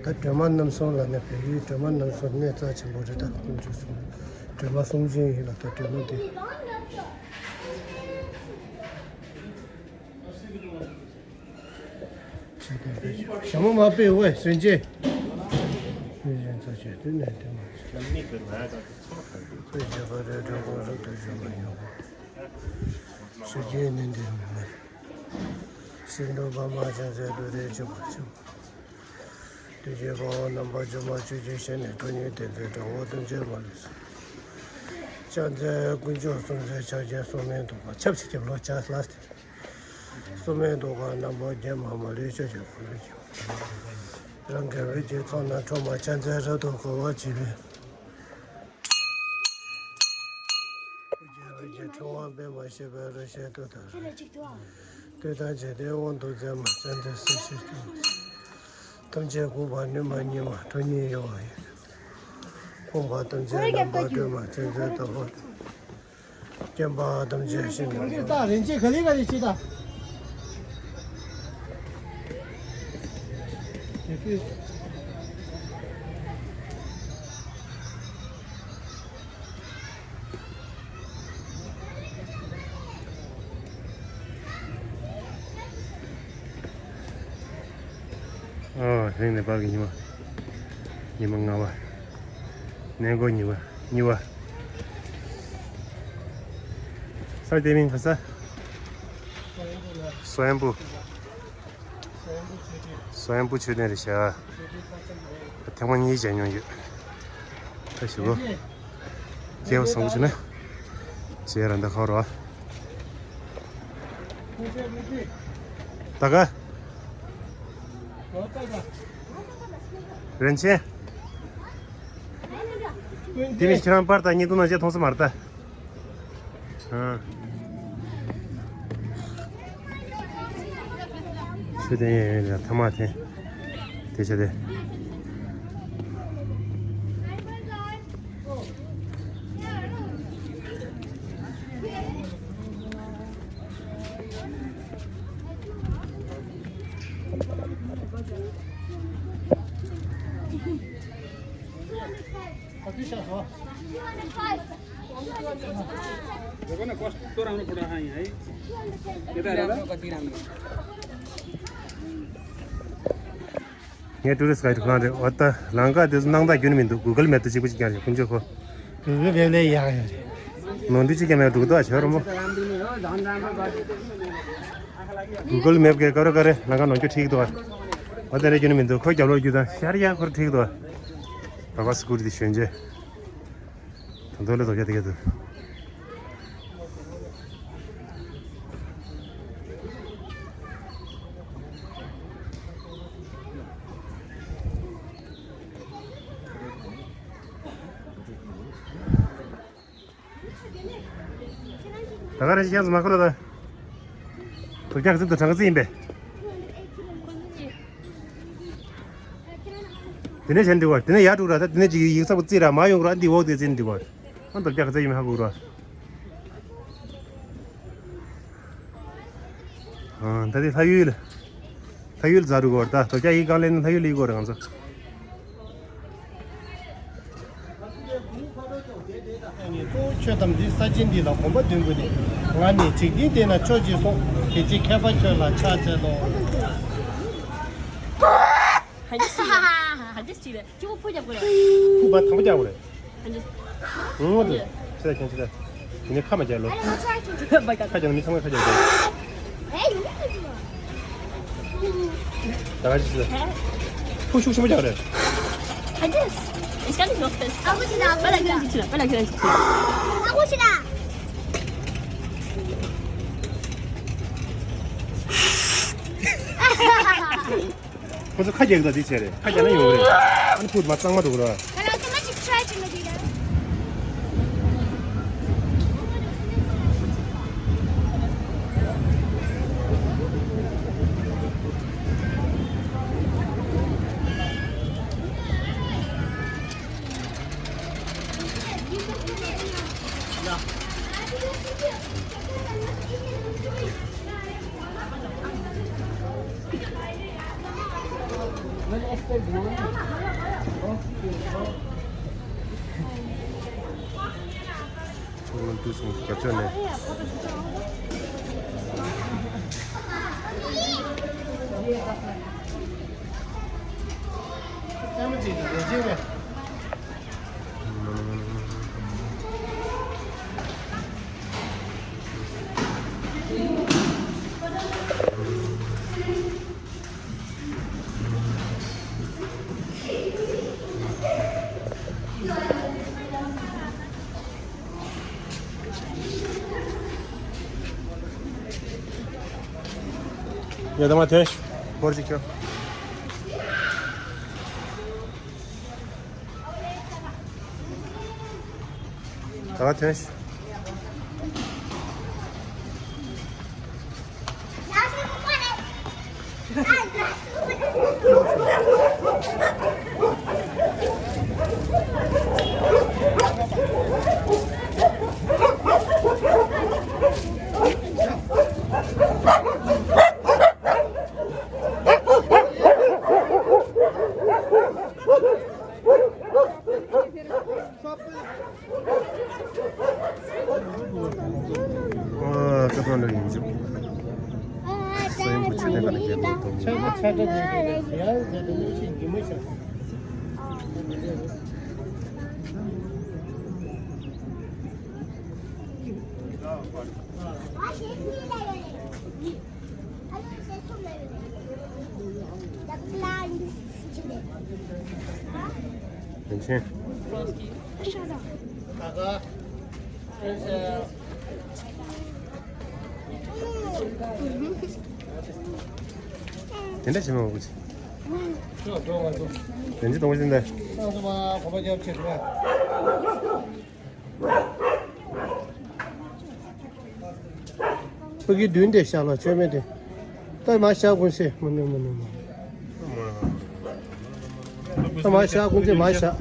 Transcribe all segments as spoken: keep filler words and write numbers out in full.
ད་སྒྲོལ་མ་རྣམ་གསུམ་ལ་ནི་བལ་ཡུལ་སྒྲོལ་མ་རྣམ་གསུམ་གནས་རྩ་ཆེན་པོ་རེད། ད་དཀོན་མཆོག་གསུམ་སྒྲོལ་མ་གསུམ་ཅན་ཡིན་ལ། ད་སྒྲོལ་མ་དེ་ཞྭ་མོ་མ་སྤེལ་བས་སེམས་ཅན། སེམས་ཅན་ཚོ་ཆེད་དུ་ནས་དེ་མ་བྱེད། དཔེ་བྱེད་པ་རེ་དྲག་པོ་རབ་ཏུ་བྱུང་བ་ཡོང་བ། སེམས་ཅན་ནི་འདིར་མི་མེད། ཤིན་ཏུ་པདྨ་ཅན་མཛད་དུ་རེ་བཅུག་པ་བྱུང་། དུས་ཀྱི་དཔའ་བོ་རྣམ་པ་སྒྱུ་མ་བཅུ་གཅིག་ཞལ་ནས། ཁྲོ་གཉེར་ལྡན་པའི་དགྲ་བོ་ཐམས་ཅད་མ་ལུས་སོ། ཕྱག་འཚལ་དཀོན་མཆོག་གསུམ་མཚོན་ཕྱག་ཆེན་སྲུང་མའི་གདུང་པ། ཆབ་ཅིག་རྒྱབ་ལོག་ཅག་ལ་སྟེར། སྲུང་མའི་གདུང་པ་རྣམ་པར་བརྒྱན་པ། མ་ལུས་ཕྱོགས་བཅུར་འཁོར་ལོས་སྒྱུར་བ། རང་གི་འོད་ཀྱི་ཚོགས་རྣམས་འཁྲུགས་མ། ཕྱག་འཚལ་རབ་ཏུ་དགའ་བར་བྱེད་པའི། ཐུགས་རྗེའི་འོད་ཀྱིས་འཁྲུལ་བ་སྦས་མ་ཤེས་པའི་རང་བཞིན་དུ་ལྟར། ལྟོས་དང་བཅས་ཏེ་དབང་དུ་མཛད་མ། ཕྱག་འཚལ་སྲིད་ཞིའི་སྐྱོང་། ཐམས་ཅད་འགུགས་པ་ནུས་མ་ཉིད་མ། ཁྲོ་གཉེར་གཡོ་བ་ཡི། ཕོངས་པ་ཐམས་ཅད་རྣམ་པར་སྒྲོལ་མ། ཕྱག་འཚལ་བདག་པོ་སྟོན། སྐྱོན་པ་ཐམས་ཅད་ཞི་ནས། ད་རིན་ཆེན་ག་ལེ་ག་ལེ་ཅི་ད། ཨོ། དེ་རིང་ནེ་པཱལ་གྱི་ཉི་མ། ཉི་མ་ལྔ་པ། གནས་སྐོར་ཉི་མ་གཉིས་པ། ས་དེ་མིང་ག་ས། སོ་ཡན་པུ། སོ་ཡན་པུ་མཆོད་རྟེན་རེད་ཤག་ཐེངས་མ་གཉིས་མཇལ་མྱོང་ཡོད། ད་ཞུ་གོ། སྐལ་བ་བཟང་པོ་བྱུང་ན། མཇལ་རང་ད་ཁོ་རོ། ད་ག་རིན་ཆེན། དེ་མི་ཁྱེད་རང་པར་ད་གཉིས་སྟོང་ན་བཅད་མཐོང་ས་མ་རེད་ད། ཨ། ཤུ་དེ་ཡིན་ཡིན་ལ་ཐ་མག་དེ། དེ་ཤ་དེ། देखो ना, कस्तो राम्रो फोटो आयो है। यता हेर त। ངས་ཊུ་རི་སི་གའི་ཌི་ཁོ་རང་རེད། འོ་ད་ལམ་ཁ་དེ་ཚོ་སྣང་དག་ཁྱོན་ནས་མི་འདུག་གུ་གལ་མེབ་དུ་གཅིག་པུ་གཅིག་རྐྱང་རེད། དཀོན་མཆོག་གོ། གུ་གལ་མེབ་ལས་ཡག་ཡོད་རེད། ནོར་འཁྲུལ་གཅིག་ཀྱང་མེད་འདུག་ད་བྱོས་རོ་མོ། གུ་གལ་མེབ་གིས་ཀ་རེ་ཀ་རེ་ལམ་ཁ་ནོར་སྐྱོན་ཁྲིད་ཀྱི་འདུག་ཨ། འོ་དེ་འདྲ་ཁྱོན་ནས་མི་འདུག་ཁོ་རྒྱབ་ལོགས་རྒྱུག་དང་ཤར་ཡག་ཁོ་རང་ཁྲིད་ཀྱི་འདུག་ཨ། ར་བ་སི་ཀུ་ཊི་དེ་ཞོན་རྗེས། ད་དུང་ལས་དོ་རྒྱ་དེ་ག་དུ། ད་ག་རེ་ཅི་ཡང་མ་ཁོ་ལ་ད། དོ་རྒྱ་ག་ཚོད་དུ་གྲངས་ག་ཚོད་ཡིན་པས། དེ་ནས་གཞན་འདྲི་བར་དེ་ནས་ཡར་འགྲོ་ར། ད་དེ་ནས་ཅིག་ཡིག་ཚགས་པོ་བརྩིས་ར་མ་ཡོང་ར། འདི་འོག་དེ་བརྩིས་འདྲི་བར། ཨ་འདོར་རྒྱག་ཚད་ཡིན་མིན་ཧ་གོ་ར། ཨ་ད་དེ་ལྷ་ཡུལ། ལྷ་ཡུལ་ཛ་རུ་གོར་ད་འདོར་རྒྱག་ཡིག་གང་ལེན་ན་ལྷ་ཡུལ་ཡིག་གོ་ར་ང་ཚོ། ངས་གཙོ་བོ་ཁྱོད་དང་འདི་ས་ཆེན་འདི་ལ་གོམ་པ་བདུན་དགོས་ནས། ང་ནི་འཇིག་རྟེན་འདི་ན་ཕྱོགས་གཅིག་སོང་། དེ་ཚེ་མཁས་པ་ཁྱོད་ལ་ཕྱག་འཚལ་ལོ། ཧ་ཅི་ཞིག་རེད། ཧ་ཅི་ཞིག་རེད། ཅི་ཕོ་རྒྱབ་དགོས་རེད། ཕུ་བ་ཐང་པོ་རྒྱག་དགོས་རེད། ཧ་ཅི། ངོ་དེ། ཆི་ལ་ཁྱེད་ཆི་ལ། དེ་ནས་ཁ་མ་རྒྱག་ལོ། ཁ་རྒྱག་ན་མི་ཚང་མས་ཁ་རྒྱག་དགོས། ད་ག་ཅི་ཞིག་ལ། ཕུ་ཤུགས་ཆེན་པོ་རྒྱག་རེད། ཧ་ཅི། Ich kann nicht noch fest. ཨ་ཁུ་ཅི་ལ། པ་ལ་ཁྱེད་རང་ཅི་ལ། པ་ལ་ཁྱེད་རང་ཅི་ལ། ཨ་ཁུ་ཅི་ལ། ཁོ་ཚོ་ཁ་རྒྱག་གི་ད་དེ་བྱས་རེད། ཁ་རྒྱག་ན་ཡོང་གི་རེད། ཨ་ནི་ཕུད་མ་གཙང་མ་འགྲོ་གི་རེད། ང་རང་ཚོ་མ་ཅིག་ཁྲའི་བྱེད་མ་དེ་རེད། ཚོང་དུས་སོང་རྒྱབ་ཕྱོགས་ནས། ཡ་ད་མ་ཐོན་ཤོག་འབོར་ཅིག་ཁྱོད། ད་ག་ཐོན་ཤོག་ཨ་ཀ་ཐང་འདྲ་ཡིན་ཅུ། ས་ཡོམ་གྱི་ཆུ་ལེན་པ་ནི་རྒྱལ་པོ་དང་། ཆ་ག་ཆ་ག་ཅན་གྱི་ཡ་ཡ་དེ་ནི་ཤིང་གི་མི་ཤ། ཡན་ཆད། དེ་འདྲ་བྱེད་མ་འོང་གི། དེ་འདྲ་གཏོང་བ་ཟིན་ཏེ། ཕ་གི་མདུན་དེ་བཞག་ལ་ཆོས་མེད་དེ། ད་མ་བཞག་ཀུན་སེ་མ་ནུ་མ་ནུ་མ། ད་མ་བཞག་ཀུན་སེ་མ་བཞག་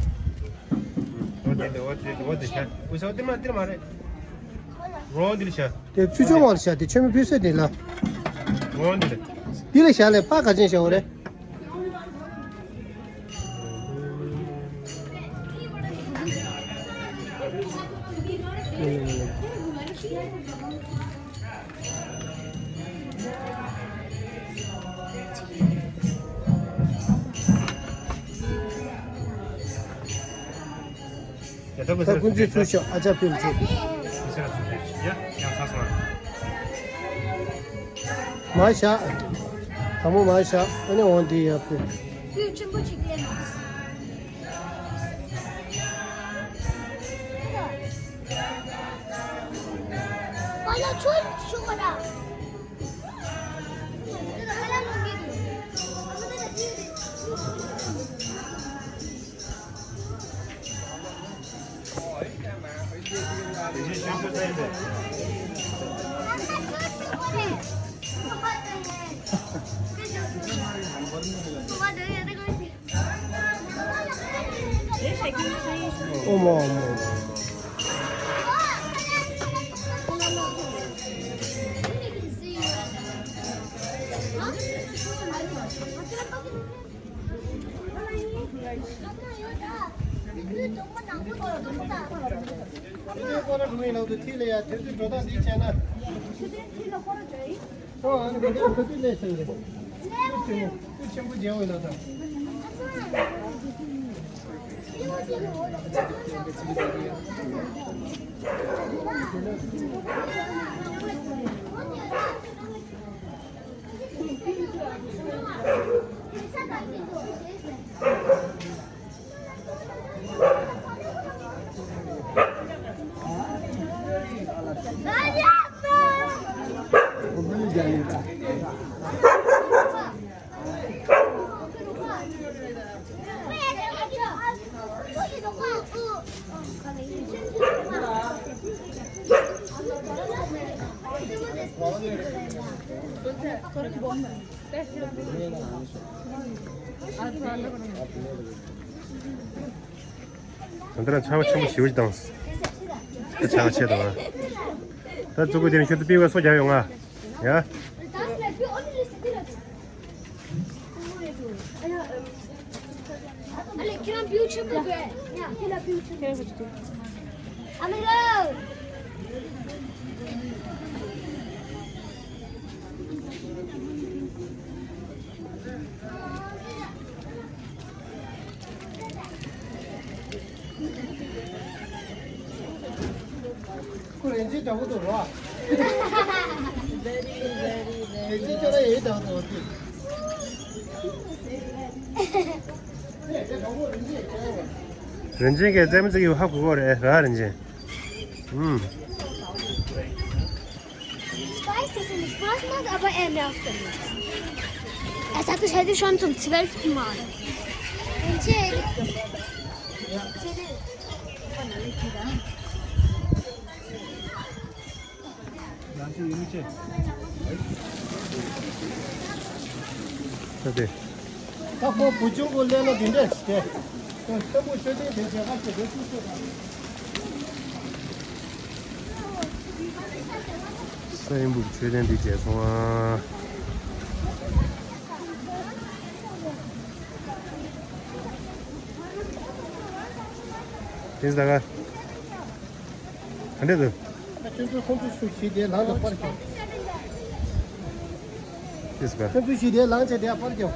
རོ་འདི་ལ་བཞག་དེ་ཆུ་ཆུང་བ་ལ་བཞག་དེ་ཆོས་མེད་ཕུལ་སེ་དེ་ལ། རོ་འདི་ལ། འདི་ལ་བཞག་ལས་ཕ་ག་ཅན་བཞག་འོ་རེད། ད་ཀུན་རྫས་ཚུར་ཤོག་ཨ་ཅག་ཕེབས་ཆོག་མ་བཞག་དང་པོ་མ་བཞག་ཨ་ནི་འོང་དེ་ཡག་པོ། དུས་ཆེན་པོ་ཅིག་ལས་མ། ཨ་ལ་ཆོས་ཤོག་ག་ར། ཨོ་མ་ཨོ་མ། ཁོ་ར་རུ་ཡིན་ལག་ཏུ་ཐིག་ལེ་ཡ་དེ་ཚོའི་འགྲོ་སྟངས་འདི་བྱས་ན། ཨོ་ཨ་ནི་ཁོ་ཚོ་ཁོ་ཚོའི་ལས་བྱུང་རེད། ཆེན་པོ་ཆེན་པོ་རྒྱལ་བའི་ལོ་དང་། ད་ལྟ་ཆར་པ་ཆེན་པོ་ཞེ་པོ་ཅིག་བཏང་། ད་ཆར་པ་ཆེ་དང་། ད་གཙུག་གུ་དེ་ནས་ཁྱོད་ཚོ་པི་ཝེ་སོ་རྒྱག་ཡོང་ང་། ཡ། Allez, ཁྱེད་རང་བེའུ་ཆེན་པོ་དགོས། ཡ། ཁྱེད་རང་བེའུ་ཆེན་པོ། ཨ་མ་ལོ། ཁོ་རིན་ཆེན་འདྲ་པོ་འདུག་རོ། རིན་ཆེན་ཁྱོད་རང་ཡིན་འདྲ་པོ་འདུག་སྟེ། རིན་ཆེན་གྱི་རྩེད་མོ་རྩེ་གི་ཧ་གོ་གོ་རེད་ར་རིན་ཆེན། ཨུམ། Ich weiß es nicht, was macht aber er nervt mich. Es hat sich heute schon zum zwölften Mal. Und hier. ད་དེ། ད་ཁོ་བུ་ཆུང་ཁོ་ལས་ལ་འདི་འདྲས་ཤིག་དེ། ཁོ་ལྟ་བུ་ཤོད་དེ་དེ་བྱེད་ཁ་ཤས་དེ་ཚུགས་ཤོད་དང་། སའི་འབུག་མཆོད་རྟེན་འདི་མཇལ་སོང་ཨ། དེ་ཟ་ག་ག་འདྲས་འདུག་ཁྱོད་ཚོ་ཁོང་ཚོ་ཚུར་ཞིག་དེ་ལངས་ལ་པར་རྒྱོབ། དེ་ཟ་ག་ཁྱོད་ཚོ་ཞིག་དེ་ལངས་བྱས་དེ་པར་རྒྱོབ།